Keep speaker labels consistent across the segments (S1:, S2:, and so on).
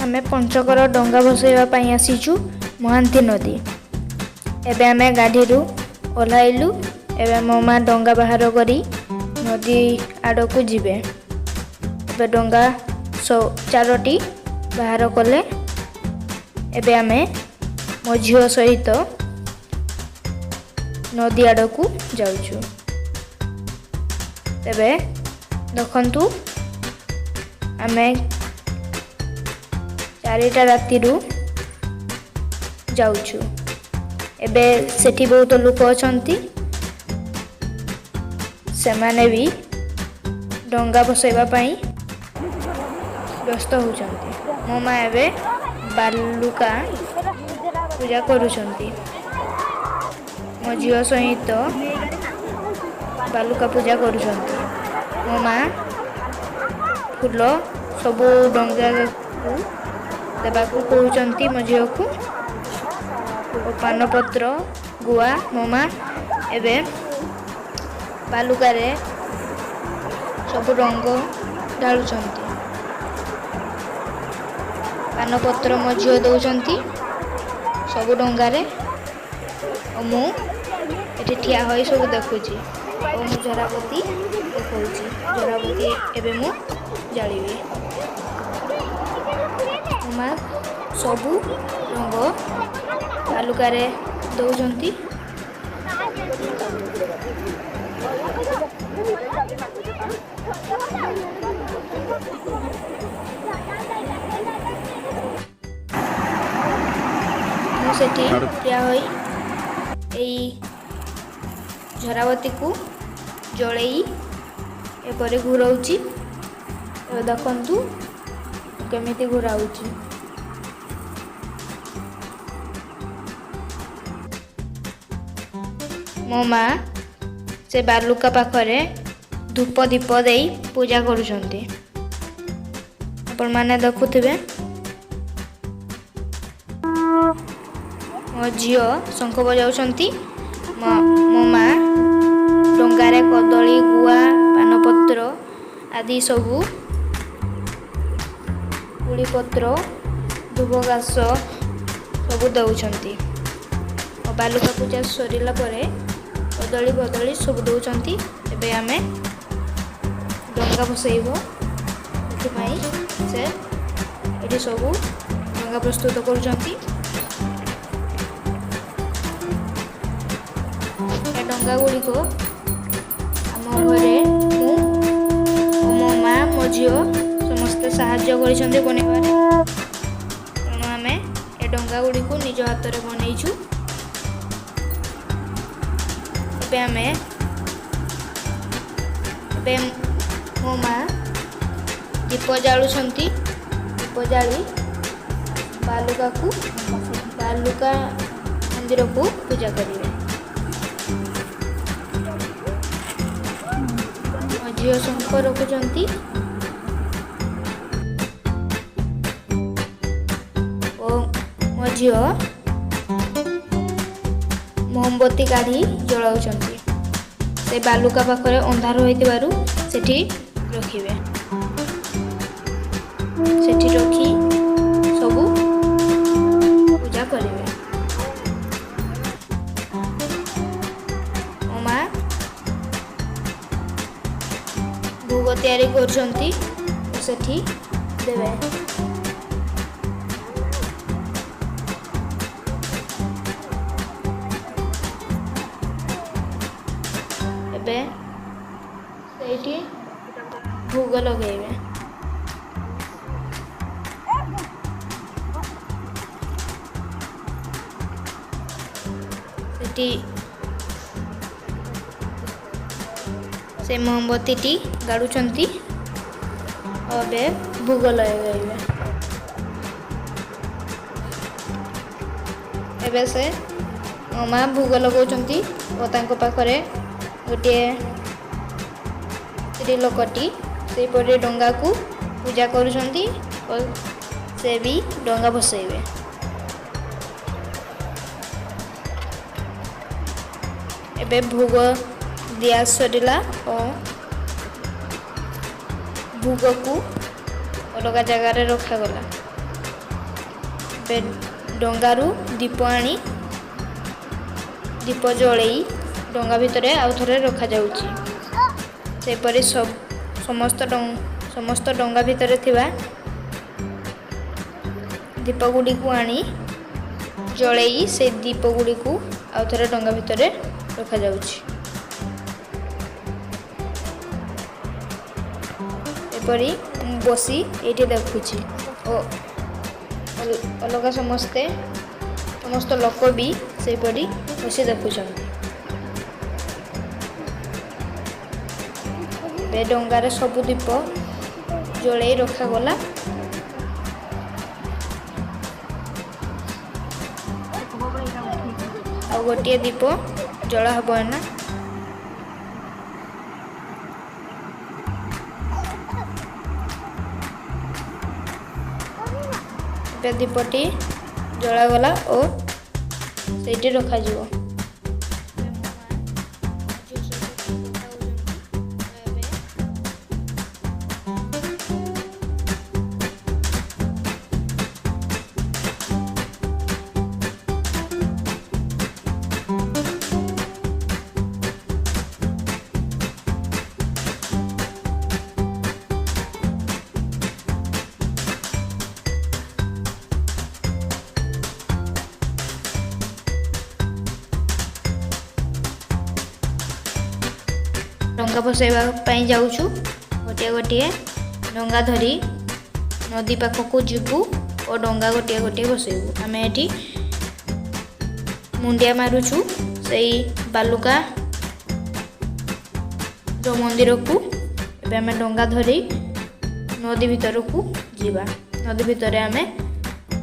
S1: ଆମେ ପଞ୍ଚକର ଡଙ୍ଗା ଭସେଇବା ପାଇଁ ଆସିଛୁ ମହାନ୍ତି ନଦୀ। ଏବେ ଆମେ ଗାଡ଼ିରୁ ଓହ୍ଲାଇଲୁ। ଏବେ ମୋ ମା ଡଙ୍ଗା ବାହାର କରି ନଦୀ ଆଡ଼କୁ ଯିବେ। ଏବେ ଡଙ୍ଗା ଚାରୋଟି ବାହାର କଲେ। ଏବେ ଆମେ ମୋ ଝିଅ ସହିତ ନଦୀ ଆଡ଼କୁ ଯାଉଛୁ। ତେବେ ଦେଖନ୍ତୁ, ଆମେ 4ଟା ରାତିରୁ ଯାଉଛୁ। ଏବେ ସେଠି ବହୁତ ଲୋକ ଅଛନ୍ତି, ସେମାନେ ବି ଡଙ୍ଗା ଭସେଇବା ପାଇଁ ବ୍ୟସ୍ତ ହେଉଛନ୍ତି। ମୋ ମା ଏବେ ବାଲୁକା ପୂଜା କରୁଛନ୍ତି। ମୋ ଝିଅ ସହିତ ବାଲୁକା ପୂଜା କରୁଛନ୍ତି। ମୋ ମା ଫୁଲ ସବୁ ଡଙ୍ଗାକୁ ଦେବାକୁ କହୁଛନ୍ତି ମୋ ଝିଅକୁ, ଓ ପାନପତ୍ର, ଗୁଆ। ମୋ ମା ଏବେ ବାଲୁକାରେ ସବୁ ରଙ୍ଗ ଢାଳୁଛନ୍ତି। ପାନପତ୍ର ମୋ ଝିଅ ଦେଉଛନ୍ତି ସବୁ ଡଙ୍ଗାରେ, ଓ ମୁଁ ଏଠି ଠିଆ ହୋଇ ସବୁ ଦେଖୁଛି, ଓ ମୁଁ ଝରାବତୀ ଦେଖାଉଛି। ଝରାବତୀ ଏବେ ମୁଁ ଜାଳିବି। ମୋ ମା ସବୁ ରଙ୍ଗ ବାଲୁକାରେ ଦେଉଛନ୍ତି। ମୁଁ ସେଠି ଠିଆ ହୋଇ ଏଇ ଝରାବତୀକୁ ଜଳେଇ ଏପରି ଘୁରଉଛି। ଏବେ ଦେଖନ୍ତୁ କେମିତି ଘୁରାଉଛି। ମୋ ମା ସେ ବାଲୁକା ପାଖରେ ଧୂପ ଦୀପ ଦେଇ ପୂଜା କରୁଛନ୍ତି, ଆପଣମାନେ ଦେଖୁଥିବେ। ମୋ ଝିଅ ଶଙ୍ଖ ବଜାଉଛନ୍ତି। ମୋ ମା ଡଙ୍ଗାରେ କଦଳୀ, ଗୁଆ, ପାନପତ୍ର ଆଦି ସବୁ, କୁଳିପତ୍ର, ଦୁବ ଘାସ ସବୁ ଦେଉଛନ୍ତି। ଓ ବାଲୁକା ପୂଜା ସରିଲା ପରେ କଦଳୀ ବଦଳୀ ସବୁ ଦେଉଛନ୍ତି। ଏବେ ଆମେ ଡଙ୍ଗା ଭସେଇବ, ସେଥିପାଇଁ ସେ ଏଠି ସବୁ ଡଙ୍ଗା ପ୍ରସ୍ତୁତ କରୁଛନ୍ତି। ଏ ଡଙ୍ଗା ଗୁଡ଼ିକ ଆମ ଘରେ ମୁଁ ଓ ମୋ ମା, ମୋ ଝିଅ ସମସ୍ତେ ସାହାଯ୍ୟ କରିଛନ୍ତି ବନେଇବାରେ। ତେଣୁ ଆମେ ଏ ଡଙ୍ଗା ଗୁଡ଼ିକୁ ନିଜ ହାତରେ ବନେଇଛୁ। ଏବେ ମୋ ମା ଦୀପ ଜାଳୁଛନ୍ତି। ଦୀପ ଜାଳି ବାଲୁକା ମନ୍ଦିରକୁ ପୂଜା କରିବେ। ମୋ ଝିଅ ଶଙ୍ଖ ରଖୁଛନ୍ତି ଓ ମୋ ଝିଅ ମହମବତୀ କାଢ଼ି ଜଳାଉଛନ୍ତି। ସେ ବାଲୁକା ପାଖରେ ଅନ୍ଧାର ହୋଇଥିବାରୁ ସେଠି ରଖିବେ। ସେଠି ରଖି ସବୁ ପୂଜା କରିବେ। ମୋ ମା ଭୋଗ ତିଆରି କରୁଛନ୍ତି ଓ ସେଠି ଦେବେ। ଏବେ ସେଇଠି ଭୋଗ ଲଗେଇବେ। ସେଠି ସେ ମହମବତୀଟି ଗାଳୁଛନ୍ତି ଓ ଏବେ ଭୋଗ ଲଗାଇବେ। ଏବେ ସେ ମୋ ମା ଭୋଗ ଲଗାଉଛନ୍ତି ଓ ତାଙ୍କ ପାଖରେ ଗୋଟିଏ ସ୍ତ୍ରୀ ଲୋକଟି ସେହିପରି ଡଙ୍ଗାକୁ ପୂଜା କରୁଛନ୍ତି ଓ ସେ ବି ଡଙ୍ଗା ଭସେଇବେ। ଏବେ ଭୋଗ ଦିଆ ସରିଲା ଓ ଭୋଗକୁ ଅଲଗା ଜାଗାରେ ରଖାଗଲା। ଏବେ ଡଙ୍ଗାରୁ ଦୀପ ଆଣି ଦୀପ ଜଳେଇ ଡଙ୍ଗା ଭିତରେ ଆଉ ଥରେ ରଖାଯାଉଛି। ସେପରି ସମସ୍ତ ଡଙ୍ଗା ଭିତରେ ଥିବା ଦୀପ ଗୁଡ଼ିକୁ ଆଣି ଜଳେଇ ସେ ଦୀପ ଗୁଡ଼ିକୁ ଆଉ ଥରେ ଡଙ୍ଗା ଭିତରେ ରଖାଯାଉଛି। ଏପରି ମୁଁ ବସି ଏଇଠି ଦେଖୁଛି ଓ ଅଲଗା ସମସ୍ତ ଲୋକ ବି ସେହିପରି ବସି ଦେଖୁଛନ୍ତି। ଏବେ ଡଙ୍ଗାରେ ସବୁ ଦୀପ ଜଳେଇ ରଖାଗଲା। ଆଉ ଗୋଟିଏ ଦୀପ ଜଳା ହବ ଏନା। ଏବେ ଦୀପଟି ଜଳାଗଲା ଓ ସେଇଠି ରଖାଯିବ। ଡଙ୍ଗା ଭସେଇବା ପାଇଁ ଯାଉଛୁ। ଗୋଟିଏ ଗୋଟିଏ ଡଙ୍ଗା ଧରି ନଦୀ ପାଖକୁ ଯିବୁ ଓ ଡଙ୍ଗା ଗୋଟିଏ ଗୋଟିଏ ଭସେଇବୁ। ଆମେ ଏଠି ମୁଣ୍ଡିଆ ମାରୁଛୁ ସେଇ ବାଲୁକା ମନ୍ଦିରକୁ। ଏବେ ଆମେ ଡଙ୍ଗା ଧରି ନଦୀ ଭିତରକୁ ଯିବା। ନଦୀ ଭିତରେ ଆମେ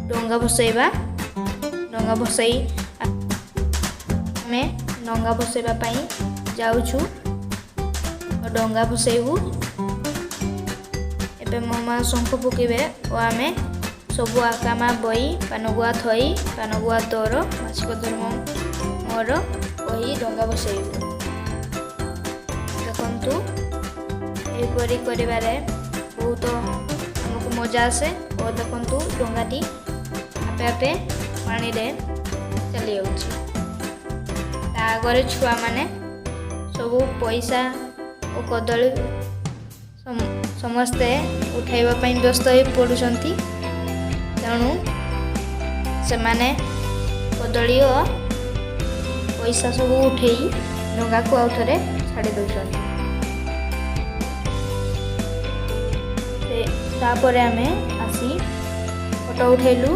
S1: ଡଙ୍ଗା ଭସେଇବା। ଡଙ୍ଗା ଭସେଇ ଆମେ ଡଙ୍ଗା ଭସେଇବା ପାଇଁ ଯାଉଛୁ। ଡଙ୍ଗା ଭସେଇବୁ। ଏବେ ମୋ ମା ଶଙ୍ଖ ଫୁଙ୍କିବେ ଓ ଆମେ ସବୁ ଆକାମା ବଇ ପାନଗୁଆ ଥୋଇ ପାନଗୁଆ ତୋର ମାସିକ ଧର୍ମ ମୋର କହି ଡଙ୍ଗା ଭସେଇବୁ। ଦେଖନ୍ତୁ, ଏହିପରି କରିବାରେ ବହୁତ ଆମକୁ ମଜା ଆସେ। ଓ ଦେଖନ୍ତୁ, ଡଙ୍ଗାଟି ଆପେ ଆପେ ପାଣିରେ ଚାଲିଯାଉଛି। ତା ଆଗରେ ଛୁଆମାନେ ସବୁ ପଇସା ଓ କଦଳୀ ସମସ୍ତେ ଉଠାଇବା ପାଇଁ ବ୍ୟସ୍ତ ହୋଇ ପଡ଼ୁଛନ୍ତି। ତେଣୁ ସେମାନେ କଦଳୀ ଓ ପଇସା ସବୁ ଉଠେଇ ଡଙ୍ଗାକୁ ଆଉ ଥରେ ଛାଡ଼ି ଦେଉଛନ୍ତି। ସେ ତାପରେ ଆମେ ଆସି ଫଟୋ ଉଠେଇଲୁ।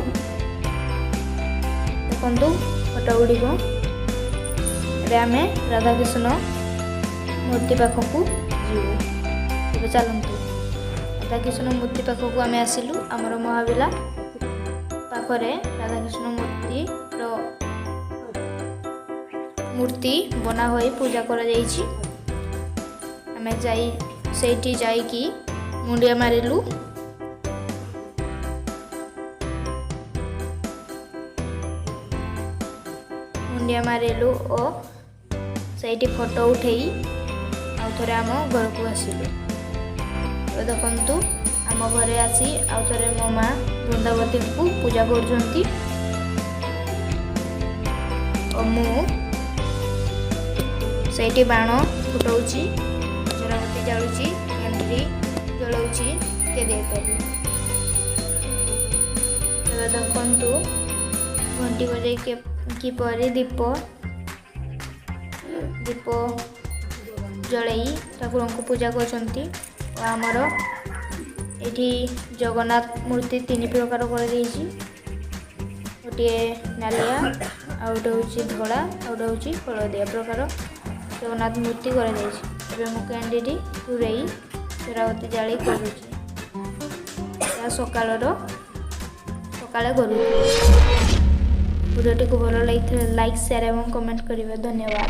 S1: ଦେଖନ୍ତୁ ଫଟୋ ଗୁଡ଼ିକ। ଏବେ ଆମେ ରାଧାକୃଷ୍ଣ ମୂର୍ତ୍ତି ପାଖକୁ ଯିବୁ। ଏବେ ଚାଲନ୍ତୁ, ରାଧାକୃଷ୍ଣ ମୂର୍ତ୍ତି ପାଖକୁ ଆମେ ଆସିଲୁ। ଆମର ମହାବିଲା ପାଖରେ ରାଧାକୃଷ୍ଣ ମୂର୍ତ୍ତି ବନା ହୋଇ ପୂଜା କରାଯାଇଛି। ଆମେ ଯାଇ ସେଇଠି ଯାଇକି ମୁଣ୍ଡିଆ ମାରିଲୁ। ମୁଣ୍ଡିଆ ମାରିଲୁ ଓ ସେଇଠି ଫଟୋ ଉଠେଇ ଆଉ ଥରେ ଆମ ଘରକୁ ଆସିଲୁ। ଏବେ ଦେଖନ୍ତୁ, ଆମ ଘରେ ଆସି ଆଉ ଥରେ ମୋ ମା ବୃନ୍ଦାବତୀଙ୍କୁ ପୂଜା କରୁଛନ୍ତି ଓ ମୁଁ ସେଇଠି ବାଣ ଫୁଟଉଛି, ଝରାବତୀ ଜାଳୁଛି, କ୍ୟାଣ୍ଡେଲ ଜଳାଉଛି ଇତ୍ୟାଦି ଇତ୍ୟାଦି। ଏବେ ଦେଖନ୍ତୁ, ଘଣ୍ଟି ବଜାଇ କିପରି ଦୀପ ଜଳେଇ ଠାକୁରଙ୍କୁ ପୂଜା କରୁଛନ୍ତି। ଓ ଆମର ଏଇଠି ଜଗନ୍ନାଥ ମୂର୍ତ୍ତି ତିନି ପ୍ରକାର କରାଯାଇଛି। ଗୋଟିଏ ନାଲିଆ, ଆଉ ଗୋଟେ ହେଉଛି ଧଳା, ଆଉ ଗୋଟେ ହେଉଛି ହଳଦିଆ ପ୍ରକାର ଜଗନ୍ନାଥ ମୂର୍ତ୍ତି କରାଯାଇଛି। ଏବେ ମୁଁ କ୍ୟାଣ୍ଡିଟି ପୂରେଇ ଝରାବତୀ ଜାଳି କରୁଛି। ଏହା ସକାଳେ କରୁଛି। ଭିଡ଼ିଓଟିକୁ ଭଲ ଲାଗିଥିଲେ ଲାଇକ୍, ସେୟାର ଏବଂ କମେଣ୍ଟ କରିବେ। ଧନ୍ୟବାଦ।